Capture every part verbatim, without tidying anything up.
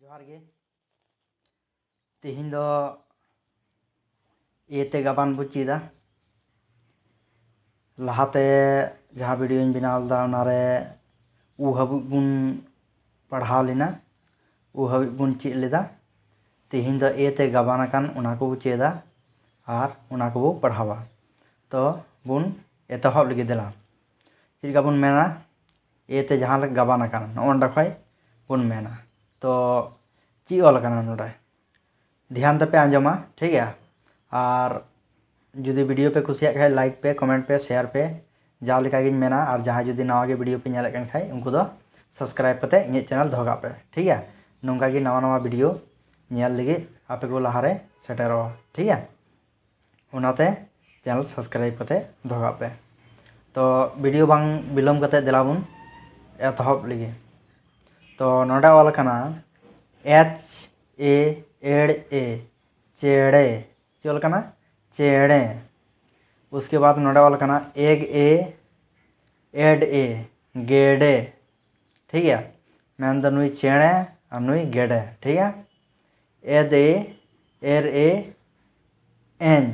ᱡᱚᱦᱟᱨ ᱜᱮ᱾ ᱛᱮᱦᱮᱧ ᱫᱚ ᱮ ᱛᱮ ᱜᱟᱵᱟᱱ ᱵᱚ ᱪᱮᱫᱟ᱾ ᱞᱟᱦᱟᱛᱮ ᱡᱟᱦᱟᱸ ᱵᱷᱤᱰᱤᱭᱳᱧ ᱵᱮᱱᱟᱣ ᱞᱮᱫᱟ, ᱚᱱᱟᱨᱮ ᱩ ᱦᱟᱹᱵᱤᱡ ᱵᱚᱱ ᱯᱟᱲᱦᱟᱣ ᱞᱮᱱᱟ, ᱩ ᱦᱟᱹᱵᱤᱡ ᱵᱚᱱ ᱪᱮᱫ ᱞᱮᱫᱟ᱾ ᱛᱮᱦᱮᱧ ᱫᱚ ᱮ ᱛᱮ ᱜᱟᱵᱟᱱ ᱟᱠᱟᱱ, ᱚᱱᱟ ᱠᱚᱵᱚ ᱪᱮᱫᱟ ᱟᱨ ᱚᱱᱟ ᱠᱚᱵᱚ ᱯᱟᱲᱦᱟᱣᱟ᱾ ᱛᱚ ᱵᱚᱱ ᱮᱛᱚᱦᱚᱵ ᱞᱟᱹᱜᱤᱫ, ᱫᱮᱞᱟ᱾ ᱪᱮᱫ ᱞᱮᱠᱟ ᱵᱚᱱ ᱢᱮᱱᱟ? ᱮ ᱛᱮ ᱡᱟᱦᱟᱸ ᱞᱮᱠᱟ ᱜᱟᱵᱟᱱ ᱟᱠᱟᱱ, ᱱᱚᱜᱼᱚ ᱱᱚᱸᱰᱮ ᱠᱷᱚᱡ ᱵᱚᱱ ᱢᱮᱱᱟ᱾ ᱛᱚ ᱪᱮᱫ ᱚᱞ ᱟᱠᱟᱱᱟ ᱱᱚᱸᱰᱮ? ᱫᱷᱮᱭᱟᱱ ᱛᱮᱯᱮ ᱟᱸᱡᱚᱢᱟ, ᱴᱷᱤᱠ ᱜᱮᱭᱟ? ᱟᱨ ᱡᱩᱫᱤ ᱵᱷᱤᱰᱤᱭᱳ ᱯᱮ ᱠᱩᱥᱤᱭᱟᱜ ᱠᱷᱟᱡ, ᱞᱟᱭᱤᱠ ᱯᱮ, ᱠᱚᱢᱮᱱᱴ ᱯᱮ, ᱥᱮᱭᱟᱨ ᱯᱮ, ᱡᱟᱣ ᱞᱮᱠᱟᱜᱤᱧ ᱢᱮᱱᱟ᱾ ᱟᱨ ᱡᱟᱦᱟᱸᱭ ᱡᱩᱫᱤ ᱱᱟᱣᱟ ᱜᱮ ᱵᱷᱤᱰᱤᱭᱳ ᱯᱮ ᱧᱮᱞᱮᱫ ᱠᱟᱱ ᱠᱷᱟᱡ, ᱩᱱᱠᱩ ᱫᱚ ᱥᱟᱵᱥᱠᱨᱟᱭᱤᱵ ᱠᱟᱛᱮ ᱤᱧᱟᱹᱜ ᱪᱮᱱᱮᱞ ᱫᱚᱦᱚ ᱠᱟᱜ ᱯᱮ, ᱴᱷᱤᱠ ᱜᱮᱭᱟ? ᱱᱚᱝᱠᱟ ᱜᱮ ᱱᱟᱣᱟ ᱱᱟᱣᱟ ᱵᱷᱤᱰᱤᱭᱳ ᱧᱮᱞ ᱞᱟᱹᱜᱤᱫ ᱟᱯᱮ ᱠᱚ ᱞᱟᱦᱟᱨᱮ ᱥᱮᱴᱮᱨᱚᱜᱼᱟ, ᱴᱷᱤᱠ ᱜᱮᱭᱟ? ᱚᱱᱟᱛᱮ ᱪᱮᱱᱮᱞ ᱥᱟᱵᱥᱠᱨᱟᱭᱤᱵ ᱠᱟᱛᱮ ᱫᱚᱦᱚ ᱠᱟᱜ ᱯᱮ᱾ ᱛᱚ ᱵᱷᱤᱰᱤᱭᱳ ᱵᱟᱝ ᱵᱤᱞᱚᱢ ᱠᱟᱛᱮ ᱫᱮᱞᱟ ᱵᱚᱱ ᱮᱛᱚᱦᱚᱵ ᱞᱮᱜᱮ᱾ ᱛᱚ ᱱᱚᱰᱮ ᱚᱞ ᱟᱠᱟᱱᱟ ᱮᱪ ᱮ ᱮᱲ ᱮ, ᱪᱮᱬᱮ᱾ ᱪᱮᱫ ᱚᱞ ᱟᱠᱟᱱᱟ? ᱪᱮᱬᱮ᱾ ᱩᱥᱠᱮ ᱵᱟᱫ ᱱᱚᱰᱮ ᱚᱞ ᱟᱠᱟᱱᱟ ᱮᱜᱽ ᱮ ᱮᱰ ᱮ, ᱜᱮᱰᱮ᱾ ᱴᱷᱤᱠ ᱜᱮᱭᱟ? ᱢᱮᱱᱫᱚ ᱱᱩᱭ ᱪᱮᱬᱮ ᱟᱨ ᱱᱩᱭ ᱜᱮᱰᱮ, ᱴᱷᱤᱠ ᱜᱮᱭᱟ? ᱮᱫ ᱮ ᱮᱨ ᱮ ᱮᱧ,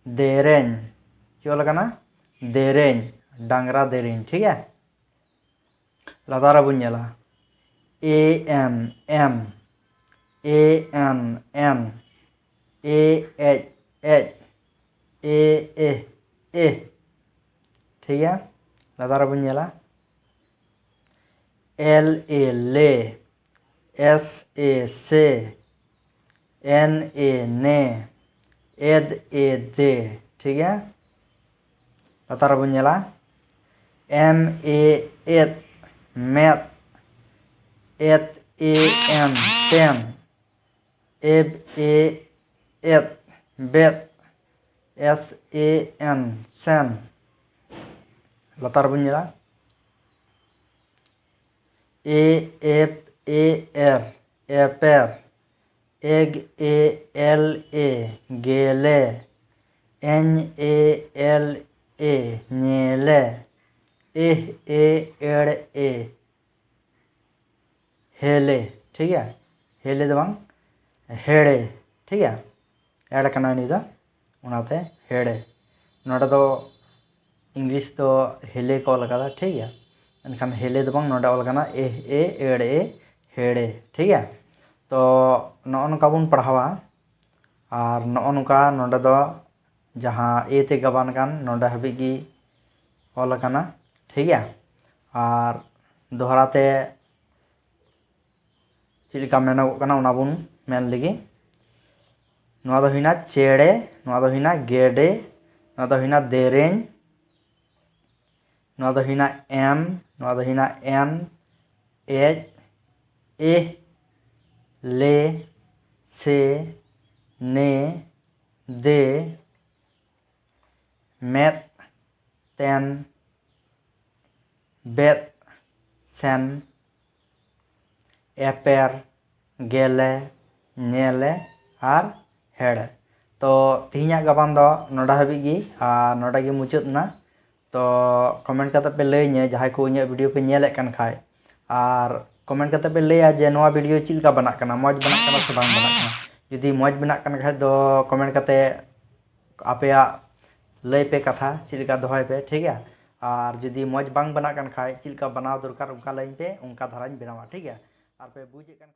ᱫᱮᱨᱮᱧ᱾ ᱪᱮᱫ ᱚᱞ ᱟᱠᱟᱱᱟ? ᱫᱮᱨᱮᱧ, ᱰᱟᱝᱨᱟ ᱫᱮᱨᱮᱧ, ᱴᱷᱤᱠ ᱜᱮᱭᱟ? ᱞᱟᱛᱟᱨ ᱨᱮᱵᱚᱱ ᱧᱮᱞᱟ ᱮ ᱮᱱ ᱮᱢ, ᱮ ᱮᱱ ᱮᱱ, ᱮ ᱮᱪ ᱮᱪ, ᱮ ᱮ ᱮ᱾ ᱴᱷᱤᱠ ᱜᱮᱭᱟ? ᱞᱟᱛᱟᱨ ᱨᱮᱵᱚᱱ ᱧᱮᱞᱟ ᱮᱞ ᱮ ᱞᱮ, ᱮᱥ ᱮ ᱥᱮ, ᱮᱱ ᱮ ᱱᱮ, ᱮᱫ ᱮ ᱫᱮ᱾ ᱴᱷᱤᱠ ᱜᱮᱭᱟ? ᱞᱟᱛᱟᱨ ᱨᱮᱵᱚᱱ ᱧᱮᱞᱟ ᱮᱢ ᱮ ᱮᱫ, ᱢᱮᱫ, ᱮᱫ ᱮ ᱮᱱ, ᱥᱮᱱ, ᱮᱵ ᱮ ᱮᱫ, ᱵᱮᱫ, ᱮᱥ ᱮ ᱮᱱ, ᱥᱮᱱ᱾ ᱞᱟᱛᱟᱨ ᱵᱚᱱ ᱧᱮᱞᱟ ᱮ ᱮᱯ ᱮ ᱮᱨ, ᱮᱯᱮᱨ, ᱮᱜᱽ ᱮ ᱮᱞ ᱮ, ᱜᱮᱞᱮ, ᱮᱧ ᱮ ᱮᱞ ᱮ, ᱧᱮᱞᱮ, ᱮᱦ ᱮ ᱮᱲ ᱮ, ᱦᱮᱞᱮ᱾ ᱴᱷᱤᱠ ᱜᱮᱭᱟ? ᱦᱮᱞᱮ ᱫᱚ ᱵᱟᱝ, ᱦᱮᱲᱮ᱾ ᱴᱷᱤᱠ ᱜᱮᱭᱟ? ᱮᱲ ᱠᱟᱱᱟ ᱱᱩᱭ ᱫᱚ, ᱚᱱᱟᱛᱮ ᱦᱮᱲᱮ᱾ ᱱᱚᱰᱮ ᱫᱚ ᱤᱝᱞᱤᱥ ᱫᱚ ᱦᱮᱞᱮ ᱠᱚ ᱚᱞ ᱟᱠᱟᱫᱟ᱾ ᱴᱷᱤᱠ ᱜᱮᱭᱟ? ᱮᱱᱠᱷᱟᱱ ᱦᱮᱞᱮ ᱫᱚ ᱵᱟᱝ, ᱱᱚᱰᱮ ᱚᱞ ᱠᱟᱱᱟ ᱮᱦ ᱮ ᱮᱲ ᱮ ᱦᱮᱲᱮ᱾ ᱴᱷᱤᱠ ᱜᱮᱭᱟ? ᱛᱚ ᱱᱚᱜᱼᱚ ᱱᱚᱝᱠᱟ ᱵᱚᱱ ᱯᱟᱲᱦᱟᱣᱟ᱾ ᱟᱨ ᱱᱚᱜᱼᱚ ᱱᱚᱝᱠᱟ ᱱᱚᱰᱮ ᱫᱚ ᱡᱟᱦᱟᱸ ᱮ ᱛᱮ ᱜᱟᱵᱟᱱ ᱠᱟᱱ, ᱱᱚᱰᱮ ᱦᱟᱹᱵᱤᱡ ᱜᱮ ᱚᱞ ᱟᱠᱟᱱᱟ᱾ ᱴᱷᱤᱠ ᱜᱮᱭᱟ? ᱟᱨ ᱫᱚᱦᱲᱟ ᱛᱮ ᱪᱮᱫ ᱞᱮᱠᱟ ᱢᱮᱱᱚᱜᱚᱜ ᱠᱟᱱᱟ, ᱚᱱᱟ ᱵᱚᱱ ᱢᱮᱱ ᱞᱮᱜᱮ᱾ ᱱᱚᱣᱟ ᱫᱚ ᱦᱩᱭᱱᱟ ᱪᱮᱲᱮ, ᱱᱚᱣᱟ ᱫᱚ ᱦᱩᱭᱱᱟ ᱜᱮᱰᱮ, ᱱᱚᱣᱟ ᱫᱚ ᱦᱩᱭᱱᱟ ᱫᱮᱨᱮᱧ, ᱱᱚᱣᱟ ᱫᱚ ᱦᱩᱭᱱᱟ ᱮᱢ, ᱱᱚᱣᱟ ᱫᱚ ᱦᱩᱭᱱᱟ ᱮᱱ, ᱮᱡ, ᱮᱦ, ᱞᱮ, ᱥᱮ, ᱱᱮ, ᱫᱮ, ᱢᱮᱫ, ᱛᱮᱱ, ᱵᱮᱫ, ᱥᱮᱱ, ᱮᱯᱮᱨ, ᱜᱮᱞᱮ, ᱧᱮᱞᱮ ᱟᱨ ᱦᱮᱲᱮ᱾ ᱛᱚ ᱛᱮᱦᱮᱧᱟᱜ ᱜᱟᱵᱟᱱ ᱫᱚ ᱱᱚᱰᱮ ᱦᱟᱹᱵᱤᱡ ᱜᱮ, ᱟᱨ ᱱᱚᱰᱮ ᱜᱮ ᱢᱩᱪᱟᱹᱫ ᱮᱱᱟ᱾ ᱛᱚ comment ᱠᱟᱛᱮ ᱯᱮ ᱞᱟᱹᱭᱟᱹᱧᱟᱹ, ᱡᱟᱦᱟᱸᱭ ᱠᱚ ᱤᱧᱟᱹᱜ video ᱯᱮ ᱧᱮᱞᱮᱫ ᱠᱟᱱ ᱠᱷᱟᱡ, ᱟᱨ comment ᱠᱟᱛᱮ ᱯᱮ ᱞᱟᱹᱭᱟ ᱡᱮ ᱱᱚᱣᱟ video ᱪᱮᱫ ᱞᱮᱠᱟ ᱵᱮᱱᱟᱜ ᱠᱟᱱᱟ, ᱢᱚᱡᱽ ᱵᱮᱱᱟᱜ ᱠᱟᱱᱟ ᱥᱮ ᱵᱟᱝ ᱵᱮᱱᱟᱜ ᱠᱟᱱᱟ᱾ ᱡᱩᱫᱤ ᱢᱚᱡᱽ ᱵᱮᱱᱟᱜ ᱠᱟᱱ ᱠᱷᱟᱡ ᱫᱚ comment ᱠᱟᱛᱮ ᱟᱯᱮᱭᱟᱜ ᱞᱟᱹᱭ ᱯᱮ ᱠᱟᱛᱷᱟ, ᱪᱮᱫ ᱞᱮᱠᱟ ᱫᱚᱦᱚᱭ ᱯᱮ, ᱴᱷᱤᱠ ᱜᱮᱭᱟ? ᱟᱨ ᱡᱩᱫᱤ ᱢᱚᱡᱽ ᱵᱟᱝ ᱵᱮᱱᱟᱜ ᱠᱟᱱ ᱠᱷᱟᱡ, ᱪᱮᱫ ᱞᱮᱠᱟ ᱵᱮᱱᱟᱣ ᱫᱚᱨᱠᱟᱨ, ᱚᱱᱠᱟ ᱞᱟᱹᱭᱟᱹᱧ ᱯᱮ, ᱚᱱᱠᱟ ᱫᱷᱟᱨᱟᱧ ᱵᱮᱱᱟᱣᱟ, ᱴᱷᱤᱠ ᱜᱮᱭᱟ? ᱟᱨ ᱯᱮ ᱵᱩᱡᱮᱫ ᱠᱟᱱ